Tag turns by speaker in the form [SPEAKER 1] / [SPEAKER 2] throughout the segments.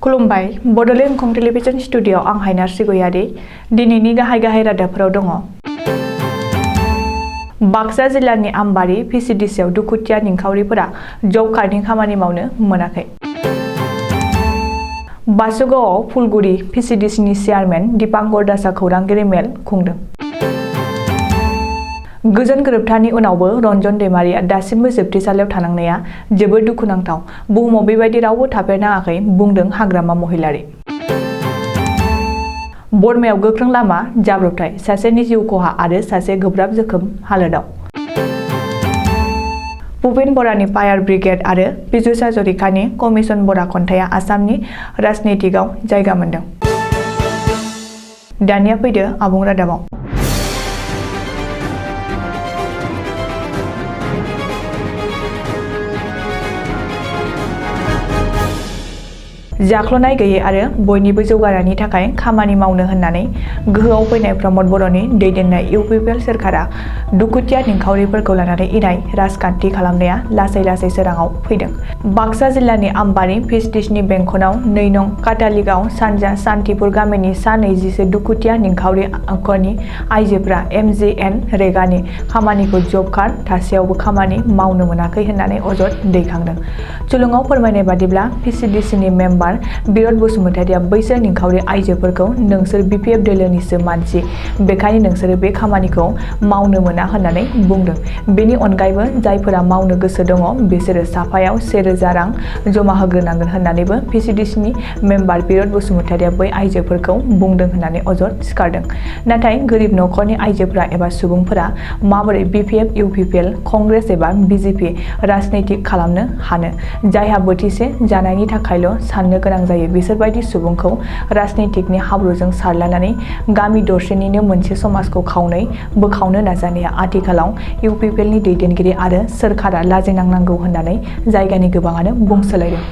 [SPEAKER 1] खुलुमबाय Bodoland एंखं television studio आं हायनार सिगयारि दिनैनि गाहाय रादाबफोराव दङ। बाक्सा जिल्लानि आमबारि पिसिडिसिआव दुखुथिया निखावरिफोरा जब कार्डनि खामानि मावनो मोनाखै। बासुगावआव फुलगुरि पिसिडिसिनि चेयारमेन दीपांकर दासआ खौरांगिरि मेल खुंदों। गोजोन गोरोबथानि उनावबो रन्जन दैमारिया दासिमबो जोबथेसालियाव थानांनाया जोबोद दुखुनांथाव। बुहुमाव बेबायदि रावबो थाफेरनाङाखै बुंदों हाग्रामा महिलारि। बरमायाव गोख्रों लामा जाब्रबथाय सासेनि जिउ खहा आरो सासे गोब्राब जोखोम हालोदाव। भुपेन बरानि फायार ब्रिगेड आरो पिजुष हाजरिकानि कमिसन बरा खन्थाइया आसामनि राजनितिकआव जायगा मोनदों। दानिया फैदो आबुं रादाबाव। जाख्ल'नाय गैयै आरो बयनिबो जौगानायनि थाखाय खामानि मावनो होननानै गोहोआव फैनाय प्रमद बर'नि दैदेननाय इउपिपिएल सोरखारा दुखुथिया निखावरिफोरखौ लानानै इनाय राजखान्थि खालामनाया लासै लासै सोराङाव फैदों। बाक्सा जिल्लानि आमबारि पिसिडिसिनि बेंखनाव 2 नं काटालिगाव सानजा सान्थिपुर गामिनि सा 20 दुखुथिया निखावरि नखरनि आइजोफोरा MGNरेगानि खामानिखौ जब कार्ड थासेयावबो खामानि मावनो मोनाखै होननानै अजद दैखांदों। सुलुङाव फोरमायनाय बादिब्ला पिसिडिसिनि मेम्बार बिरद बसुमतारिया बैसोर निखावरि आइजोफोरखौ नोंसोर BPF दोलोनिसो मानसि बेखायनो नोंसोरो बे खामानिखौ मावनो मोना होननानै बुंदों। बेनि अनगायैबो जायफोरा मावनो गोसो दङ बिसोरो साफायाव 1000 रां जमा होग्रोनांगोन होननानैबो पिसिडिसिनि मेम्बार बिरद बसुमतारिया बै आइजोफोरखौ बुंदों होननानै अजद सिखारदों। नाथाय गोरिब नखरनि आइजोफोरा एबा सुबुंफोरा माबोरै BPF UPPL कंग्रेस एबा BJP राजनितिक खालामनो हानो जायहा बोथिसे जानायनि थाखायल' साननो गोनां जायो बिसोरबायदि सुबुंखौ राजनितिकनि हाब्रुजों सारलानानै गामि दरसेनिनो मोनसे समाजखौ बोखावनो नाजानाया आथिखालाव इउपिपिएलनि दैदेनगिरि आरो सोरखारा लाजिनांनांगौ होननानै जायगानि गोबाङानो बुंसोलायदों।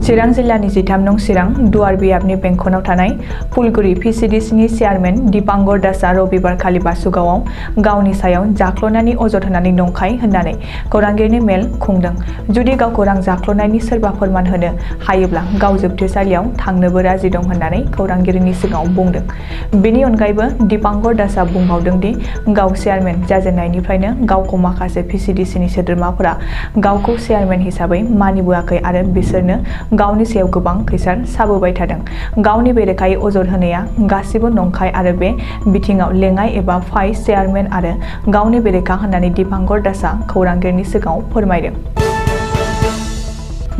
[SPEAKER 1] चिरां जिल्लानि 13 नं चिरां दुवार बियाबनि बेंखनाव थानाय फुलगुरि पिसिडिसिनि चेयारमेन दीपांकर दासआ रबिबारखालि बासुगावआव गावनि सायाव जाख्ल'नायनि अजद होनानै नंखाय होननानै खौरांगिरिनि मेल खुंदों। जुदि गावखौ रां जाख्ल'नायनि सोरबा फोरमान होनो हायोब्ला गाव जोबथेसालियाव थांनोबो राजि दं होननानै खौरांगिरिनि सिगाङाव बुंदों। बेनि अनगायैबो दीपांकर दासआ बुंबावदों दि गाव चेयारमेन जाजेननायनिफ्रायनो गावखौ माखासे पिसिडिसिनि सोद्रोमाफोरा गावखौ चेयारमेन हिसाबै मानिबोआखै आरो बिसोरनो गावनि सायाव गोबां खैसार साबोबाय थादों। गावनि बेरेखायै अजद होनाया गासिबो नंखाय आरो बे बिथिङाव लेङाइ एबा भाइस चेयारमेन आरो गावनि बेरेखा होननानै दीपांकर दासआ खौरांगिरिनि सिगाङाव फोरमायदों।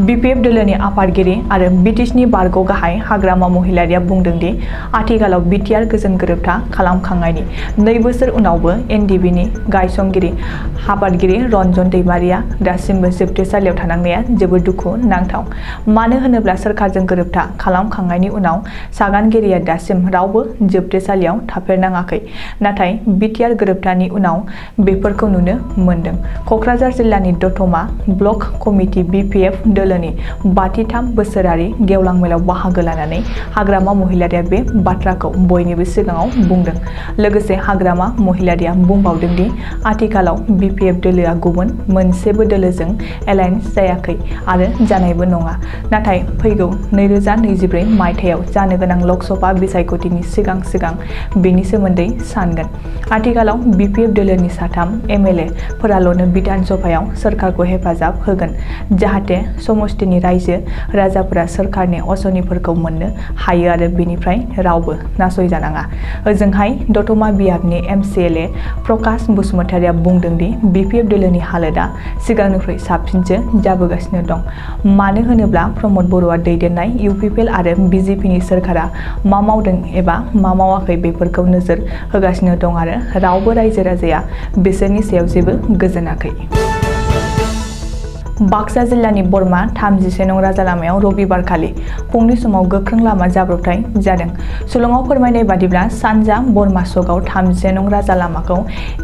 [SPEAKER 1] BPF दोलोनि आफादगिरि आरो बिटिसिनि बारग' गाहाय हाग्रामा महिलारिया बुंदों दि आथिखालाव बिटिआर गोजोन गोरोबथा खालामखांनायनि 2 बोसोर उनावबो NDBनि गायसनगिरि आफादगिरि रन्जन दैमारिया दासिमबो जोबथेसालियाव थानांनाया जोबोद दुखु नांथाव। मानो होनोब्ला सोरखारजों गोरोबथा खालामखांनायनि उनाव सागानगिरिया दासिम रावबो जोबथेसालियाव थाफेरनाङाखै नाथाय बिटिआर गोरोबथानि उनाव बेफोरखौ नुनो मोनदों। क'क्राझार जिल्लानि दतमा ब्लक कमिटि BPF दोलोनि 53 बोसोरारि गेवलां मेलाव बाहागो लानानै हाग्रामा महिलारिया बे बाथ्राखौ बयनिबो सिगाङाव बुंदों। लोगोसे हाग्रामा महिलारिया बुंबावदों दि आथिखालाव BPF दोलोआ गुबुन मोनसेबो दोलोजों एलायन्स जायाखै आरो जानायबो नङा नाथाय फैगौ 2024 मायथाइयाव जानो गोनां लकसभा बिसायख'थिनि सिगां बेनि सोमोन्दै सानगोन। आथिखालाव BPF दोलोनि 3 MLA फोराल'नो बिधान सभायाव सोरखारखौ हेफाजाब होगोन जाहाथे समष्टिनि रायजो राजाफोरा सोरखारनि असनिफोरखौ मोननो हायो आरो बेनिफ्राय रावबो नासयजानाङा। ओजोंहाय दतमा बियाबनि MCLA प्रकाश बसुमतारिया बुंदों दि BPF दोलोनि हालोदा सिगांनिख्रुइ साबसिनसो जाबोगासिनो दं। मानो होनोब्ला प्रमद बर'आ दैदेननाय UPPL आरो BJPनि सोरखारा मा मावदों एबा मा मावाखै बेफोरखौ नोजोर होगासिनो दं आरो रावबो रायजो राजाया बिसोरनि सायाव जेबो गोजोनाखै। बाक्सा जिल्लानि बरमा 31 नं राजा लामायाव रबिबारखालि फुंनि समाव गोख्रों लामा जाब्रबथाय जादों। सुलुङाव फोरमायनाय बादिब्ला सानजा बरमा सकआव 31 नं राजा लामाखौ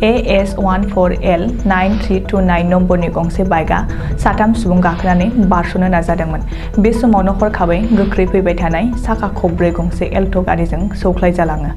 [SPEAKER 1] AS14L9329 नम्बरनि गंसे बाइकआ 3 सुबुं गाखोनानै बारस'नो नाजादोंमोन। बे समावनो हरखाबै गोख्रै फैबाय थानाय साखा खबब्रै गंसे एल्ट' गारिजों सौख्लायजालाङो।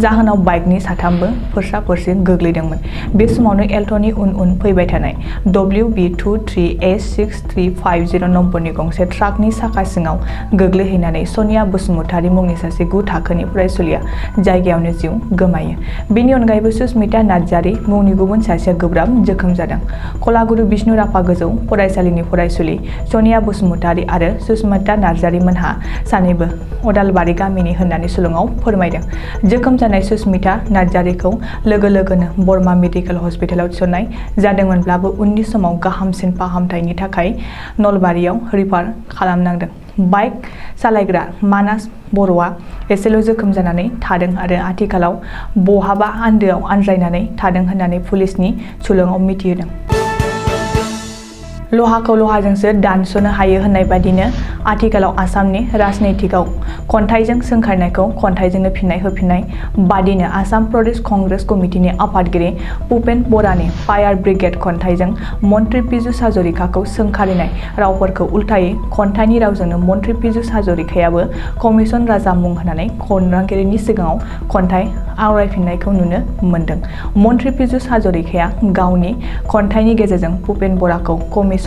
[SPEAKER 1] जाहोनाव बाइकनि 3बो फोरसा-फोरसि गोग्लैदोंमोन। बे समावनो एल्ट'नि उन फैबाय थानाय WB23A KS6350 नम्बरनि गंसे ट्राकनि साखा सिङाव गोग्लैहैनानै सनिया बसुमतारी मुंनि सासे 9 थाखोनि फरायसुलिया जायगायावनो जिउ गोमायो। बेनि अनगायैबो सुस्मिता नार्जारी मुंनि गुबुन सासेया गोब्राब जोखोम जादों। कलागुरु विष्णु राभा गोजौ फरायसालिनि फरायसुलि सनिया बसुमतारी आरो सुस्मिता नार्जारी मोनहा सानैबो अदालबारि गामिनि होननानै सुलुङाव फोरमायदों। जोखोम जानाय सुस्मिता नार्जारीखौ लोगोनो बरमा मेडिकेल हस्पिटालाव थिसननाय जादोंमोनब्लाबो उननि समाव गाहामसिन फाहामथायनि थाखाय नलबारियाव रिफार खालामनांदों। बाइक सालायग्रा मानास बर'आ एसेल' जोखोम जानानै थादों आरो आथिखालाव बहाबा आन्दोआव आनज्रायनानै थादों होननानै पुलिसनि सुलुङाव मिथिहोदों। लहाखौ लहाजोंसो दानस'नो हायो होननाय बादिनो आथिखालाव आसामनि राजनितिकआव खन्थाइजों सोंखारनायखौ खन्थाइजोंनो फिन्नाय होफिननाय बादिनो आसाम प्रदेश कंग्रेस कमिटिनि आफादगिरि भुपेन बरानि फायार ब्रिगेड खन्थाइजों मन्त्रि पीयूष हाजरिकाखौ सोंखारिनाय रावफोरखौ उल्थायै खन्थाइनि रावजोंनो मन्त्रि पीयूष हाजरिकायाबो कमिसन राजा मुं होनानै खौरांगिरिनि सिगाङाव खन्थाइ आवरायफिननायखौ नुनो मोन्दों। मन्त्रि पीयूष हाजरिकाया गावनि खन्थाइनि गेजेरजों भुपेन बराखौ कमिसन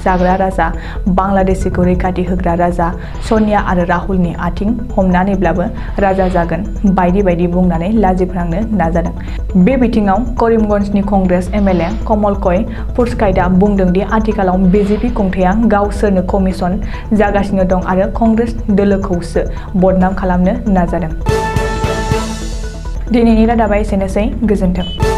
[SPEAKER 1] जाग्रा राजा, बांलादेशीखौ रैखाथि होग्रा राजा, सनिया आरो राहुलनि आथिं हमनानैब्लाबो राजा जागोन बायदि बुंनानै लाजिफोनांनो नाजादों। बे बिथिङाव करिमगन्जनि कंग्रेस एमएलए कमलकय पुरकाइतआ बुंदों दि आथिखालाव बीजेपी खुंथाया गावसोरनो कमिसन जागासिनो दं आरो कंग्रेस दोलोखौसो बदनाम खालामनो नाजादों। दिनैनि रादाबा एसेनोसै, गोजोन्थों।